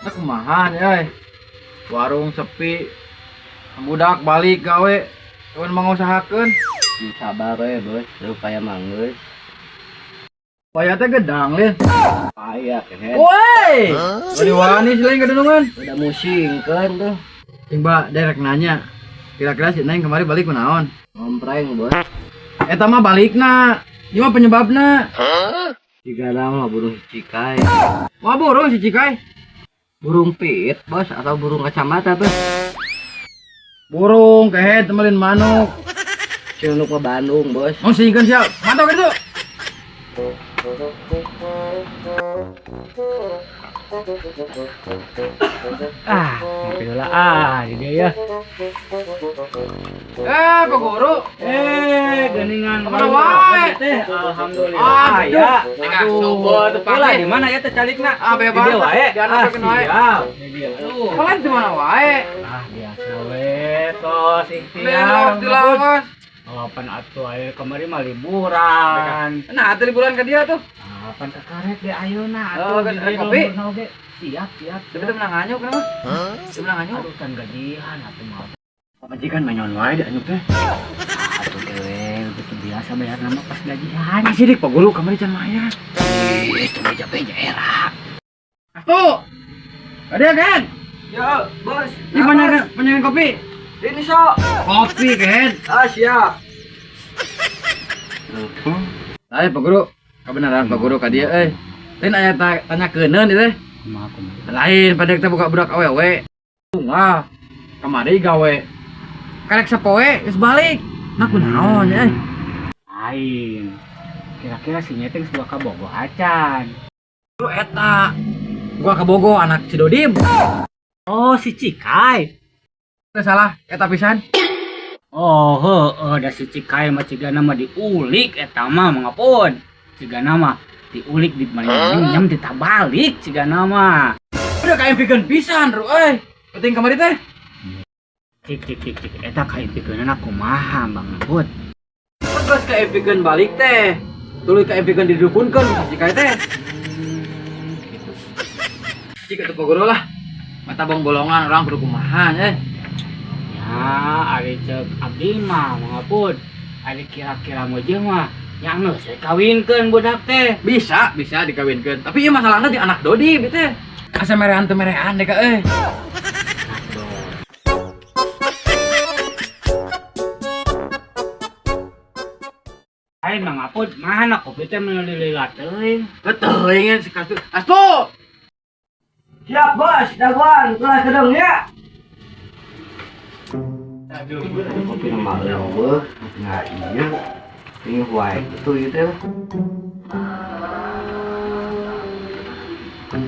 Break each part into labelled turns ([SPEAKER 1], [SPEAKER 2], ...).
[SPEAKER 1] Nah, kumaha nih, euy. Warung sepi. Budak balik gawe. Kawan mangusahakeun.
[SPEAKER 2] Sabar we, Bos. Supaya manggeus.
[SPEAKER 1] Paya teh gedang lin.
[SPEAKER 2] Paya kehed.
[SPEAKER 1] Woi! Wani wani sih lain kedunungan.
[SPEAKER 2] Udah musingkeun tuh.
[SPEAKER 1] Cing ba, derek nanya. Kira-kira si Neng kemarin balik kunaon?
[SPEAKER 2] Ngompreng, Bos.
[SPEAKER 1] Eta mah balikna. Ieu mah penyebabna.
[SPEAKER 2] Jika mah burung si Cikai.
[SPEAKER 1] Wah burung si Cikai.
[SPEAKER 2] Burung piit, Bos, atau burung kacamata, Bos.
[SPEAKER 1] Burung kehed temelin manuk.
[SPEAKER 2] Ciluk ke Bandung, Bos.
[SPEAKER 1] Mau singkeun siap. Mantap gitu.
[SPEAKER 3] Ah, ngopi heula ah di dieu ya.
[SPEAKER 1] Eh, Pak Guru.
[SPEAKER 3] Eh, geuningan
[SPEAKER 1] Kemana wae?
[SPEAKER 3] teh. Alhamdulillah.
[SPEAKER 1] Aduh.
[SPEAKER 3] Ya.
[SPEAKER 1] Aduh, tuh
[SPEAKER 3] Lah di mana ya teh calikna?
[SPEAKER 1] Ah, bebas.
[SPEAKER 3] Di dieu wae.
[SPEAKER 1] Jangan
[SPEAKER 3] Ah,
[SPEAKER 1] sampai wae.
[SPEAKER 3] siap. Di dieu. Aduh.
[SPEAKER 1] Kalian di mana wae?
[SPEAKER 3] Ah, biasa we tos ikhtiar.
[SPEAKER 1] Lewat di lawas.
[SPEAKER 3] Oh, pan atuh aya kamari mah liburan.
[SPEAKER 1] Nah, ada liburan ke dia tuh.
[SPEAKER 3] Ah, pan kakarek ge ayeuna
[SPEAKER 1] Oh,
[SPEAKER 3] atuh di
[SPEAKER 1] kan
[SPEAKER 3] dieu
[SPEAKER 1] kopi?
[SPEAKER 3] lembur oge. Siap, siap.
[SPEAKER 1] Tapi teu menang anyuk kenapa? Teu menang anyuk.
[SPEAKER 3] Aduh, can gajian atuh mah.
[SPEAKER 1] Pamajikan manyon wae di anyuk teh.
[SPEAKER 3] Atuh dewe, begitu biasa bayar nama pas gajian.
[SPEAKER 1] Ah, sidik Pak Guru kamari can mayar.
[SPEAKER 3] Ih, itu beja-beja era.
[SPEAKER 1] Astu. Ada kan?
[SPEAKER 2] Yo, Bos.
[SPEAKER 1] Ini panjangan panjangan kopi.
[SPEAKER 2] Ini sok.
[SPEAKER 1] Kopi kan.
[SPEAKER 2] Ah, siap.
[SPEAKER 1] Lain Pak Guru, kebenaran Pak Guru ka dieu euy. Lain aya tanya keuneun ieu teh.
[SPEAKER 3] Kumaha kumaha.
[SPEAKER 1] Lain pada kita buka budak awewe. Tunggal kamari gawe. Karek sapoe geus balik. Nah kunaon euy.
[SPEAKER 3] Lain. Kira-kira si Nyeteng sebuah kabogoh acan.
[SPEAKER 1] Lu eta. Gua ka Bogo anak si Dodim.
[SPEAKER 3] Oh, si Cikai.
[SPEAKER 1] Teu salah, eta pisan.
[SPEAKER 3] Oh, heueuh da si Cikai mah cigana mah diulik eta mah mangapun. Cigana mah diulik di maling nyam ditabalik cigana mah.
[SPEAKER 1] Udah kaempikeun pisan, Ru euy. Penting kamari teh.
[SPEAKER 3] Cik cik cik cik eta kaempikeunna kumaha Bang Put?
[SPEAKER 1] Terus kaempikeun balik teh. Tuluy kaempikeun didukunkeun si Cikai teh.
[SPEAKER 3] Gitu.
[SPEAKER 1] Cik atuh Pak Guru lah. Mata bong bolongan orang kudu kumaha euy.
[SPEAKER 3] Ya, ari ceuk abdi mah mangapun. Ari kira-kira mah mah nya geus we kawinkeun budak teh.
[SPEAKER 1] Bisa, bisa dikawinkeun. Tapi ieu masalahna di anak Dodi ieu teh. Asa merean teu merean deh ka euy.
[SPEAKER 3] Ai mangapun mana kopi teh meuni lila teuing.
[SPEAKER 1] Beteuing si Kastu. Astu!
[SPEAKER 2] Siap, Bos. Daguan, tulah kedeng ya.
[SPEAKER 3] Aduh.
[SPEAKER 2] Kopi nama leuweuh, nggak iya. Ini wae itu ieu teh.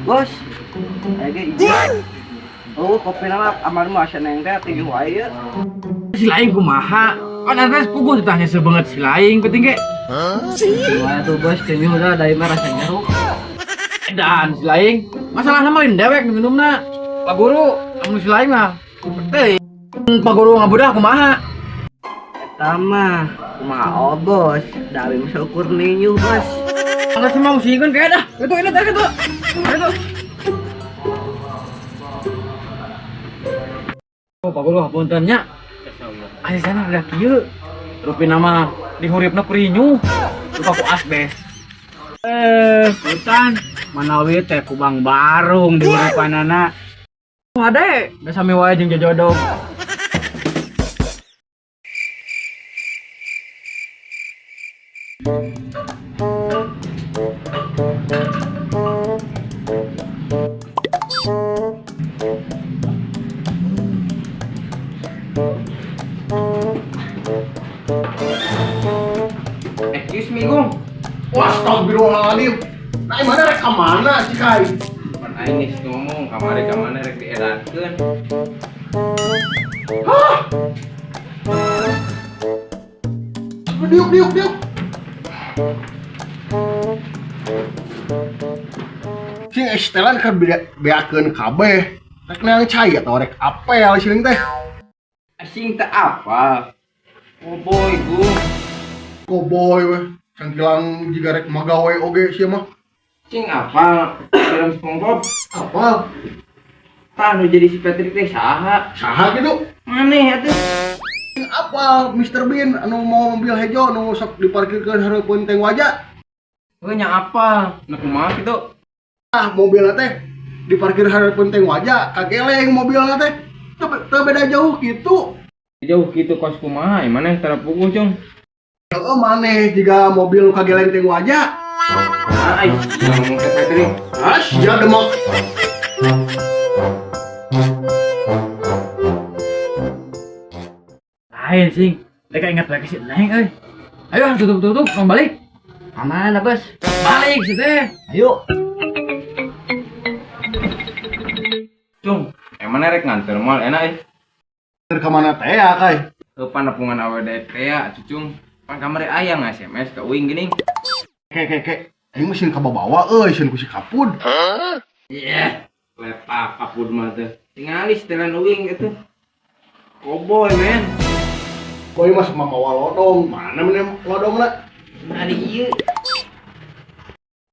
[SPEAKER 2] Bos, aya ge ieu. Oh, kopi nama amar mah asa neng teh tinggi wae ieu.
[SPEAKER 1] Si lain kumaha? Kan eta puguh ditanya sebanget si lain penting ge.
[SPEAKER 2] Wae tuh bos, kenyuh dah dari mah rasa jeruk.
[SPEAKER 1] Dan si lain masalahna mah lain dewek nu minumna. Pak Guru, lamun si lain mah teuing. Pak Guru ngabudah kumaha?
[SPEAKER 2] Eta mah kumaha oh, bos, da abi mah saukur ninyuh, bos.
[SPEAKER 1] Angkat sih mau musingkeun kayak dah. Itu ini teh itu. Itu. Oh, Pak Guru hapunten nya. Asisten udah kieu. Rupina mah dihuripna ku rinyuh. Lupa ku asbes.
[SPEAKER 3] Eh, hutan manawi teh kubang barung di uripanana.
[SPEAKER 1] Ade, geus sami wae jeung jojodog. Excuse me, Gung.
[SPEAKER 4] Wah, astagfirullahaladzim. Nah, mana rek ka mana Cikai?
[SPEAKER 5] Pan aing geus ngomong kamari ka mana rek diedankeun.
[SPEAKER 4] Hah? Diuk, diuk, diuk. Sing estelan kan beakeun kabeh. Rek neang cai atau rek apel siling teh.
[SPEAKER 5] Asing teh apa? Koboy, Gung.
[SPEAKER 4] Koboy weh. Cangkilang jiga rek magawe oge sia mah.
[SPEAKER 5] Cing apa? Film SpongeBob.
[SPEAKER 4] Apal?
[SPEAKER 5] Tah nu jadi si Patrick teh saha?
[SPEAKER 4] Saha gitu?
[SPEAKER 5] Maneh atuh.
[SPEAKER 4] Apa Mr. Bean anu mau mobil hejo nu sok diparkirkeun hareupeun teng waja?
[SPEAKER 5] Heuh nya apa? Nu kumaha kitu?
[SPEAKER 4] Ah, mobilna teh diparkir hareupeun teng waja, kageleng mobilna teh. Teu beda jauh gitu.
[SPEAKER 5] Jauh kitu kos kumaha? Maneh tara puguh, Cung.
[SPEAKER 4] Heeh, maneh jiga mobil nu kageleng teng waja.
[SPEAKER 5] Ah, ai, ngomong ke Patrick.
[SPEAKER 4] Ah, sia demok.
[SPEAKER 1] Lain sing, mereka ingat lagi si Neng euy. Ayo tutup-tutup, mau balik.
[SPEAKER 2] Aman, Bos.
[SPEAKER 1] Balik sih teh.
[SPEAKER 2] Ayo.
[SPEAKER 5] Cung, emang rek nganter moal enak euy.
[SPEAKER 4] Ka mana teh ya, kai?
[SPEAKER 5] Heuh panepungan awewe teh ya, Cucung. Pan kamari aya nge-SMS ka uing geuning.
[SPEAKER 4] Ke ke ke. Aing mah sieun kabawa euy, sieun ku si Kapud.
[SPEAKER 5] Iya, letak kapud mah teh. Tingali setelan uing gitu. Koboy, men.
[SPEAKER 4] Boy mah sama mawa lodong, mana mana lodongna?
[SPEAKER 5] Nah, di ieu.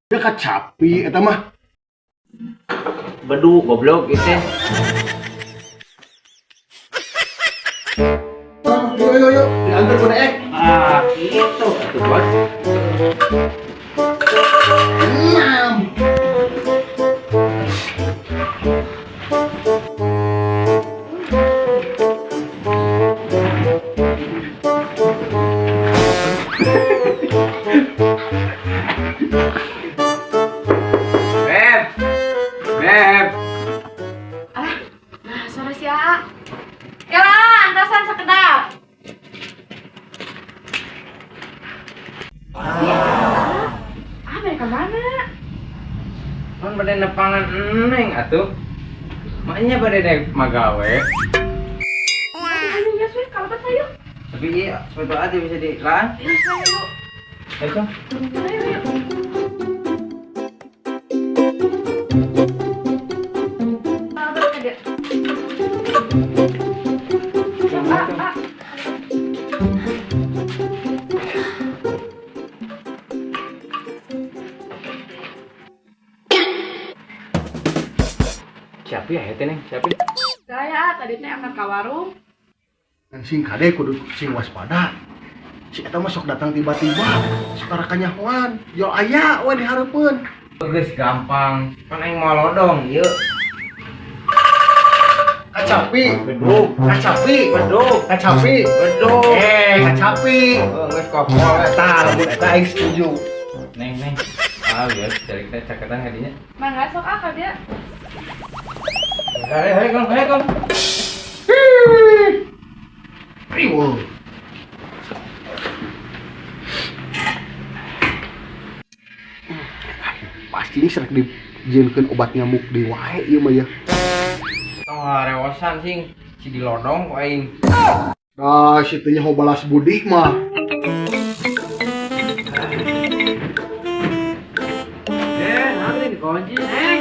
[SPEAKER 4] Dia kacapi eta mah.
[SPEAKER 5] Bedu goblok ieu teh.
[SPEAKER 4] Yo yo yo, diantar ku Deek.
[SPEAKER 5] Ah, gitu atuh, Bos.
[SPEAKER 4] Enam.
[SPEAKER 5] Beb. Beb.
[SPEAKER 6] Ah, nah sore si Aa. Kela, antasan sekedap. Ah, mereka mana?
[SPEAKER 5] Pan bade nepangan neng atuh. Maknya bade dek magawe.
[SPEAKER 6] Ayo, ya sudah, kalau ayo.
[SPEAKER 5] Tapi iya, sepatu aja bisa dilaan.
[SPEAKER 6] Ayo, ayo.
[SPEAKER 5] Ayo.
[SPEAKER 6] Ayo, ayo.
[SPEAKER 5] Siapa ya teh neng? Siapa?
[SPEAKER 6] Saya tadi teh angkat ka warung.
[SPEAKER 4] Dan sing kade kudu sing waspada. Si eta mah sok datang tiba-tiba, sok kanyahoan, jol aya we di hareupeun.
[SPEAKER 5] Geus gampang. Pan aing moal lodong ieu.
[SPEAKER 4] Kacapi,
[SPEAKER 5] Beduk.
[SPEAKER 4] kacapi,
[SPEAKER 5] Beduk.
[SPEAKER 4] kacapi.
[SPEAKER 5] Beduk.
[SPEAKER 4] Eh, kacapi.
[SPEAKER 5] Oh, geus kopol.
[SPEAKER 4] Tah, lamun eta aing setuju.
[SPEAKER 5] Neng, neng. Ah, geus cari kita caketan hadinya.
[SPEAKER 6] Mangga sok ah ka dia.
[SPEAKER 5] Hei, hei, kong, hei, kong.
[SPEAKER 4] Riweuh. Pasti ini sering dijieunkeun obat nyamuk di wae ieu mah ya.
[SPEAKER 5] Tong rewosan sing si dilodong ku aing.
[SPEAKER 4] Dah si teu nyaho balas budi mah.
[SPEAKER 1] Eh, nanti dikunci, Neng.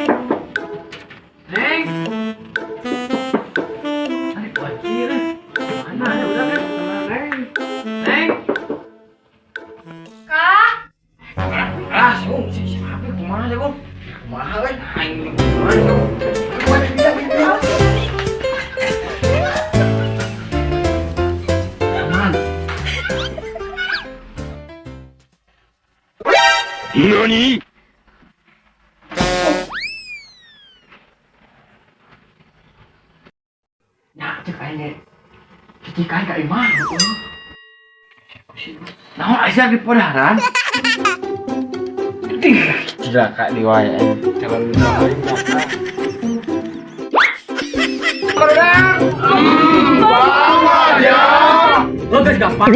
[SPEAKER 1] Neng. Nanti kunci deh. Mana ada udah kan? Neng. Neng.
[SPEAKER 6] Kak,
[SPEAKER 5] Ah, sung, si siapa kumaha sih, Bung?
[SPEAKER 4] Kumaha we?
[SPEAKER 5] Aing kumaha sung?
[SPEAKER 4] Kumaha dia dia.
[SPEAKER 1] Aman.
[SPEAKER 5] Nani?
[SPEAKER 1] Nah, cek aing ge. Cicik aing ka imah. Naon aya di podaran?
[SPEAKER 5] Cilaka di wae aing. Calon aing cilaka.
[SPEAKER 1] Lo geus gampang.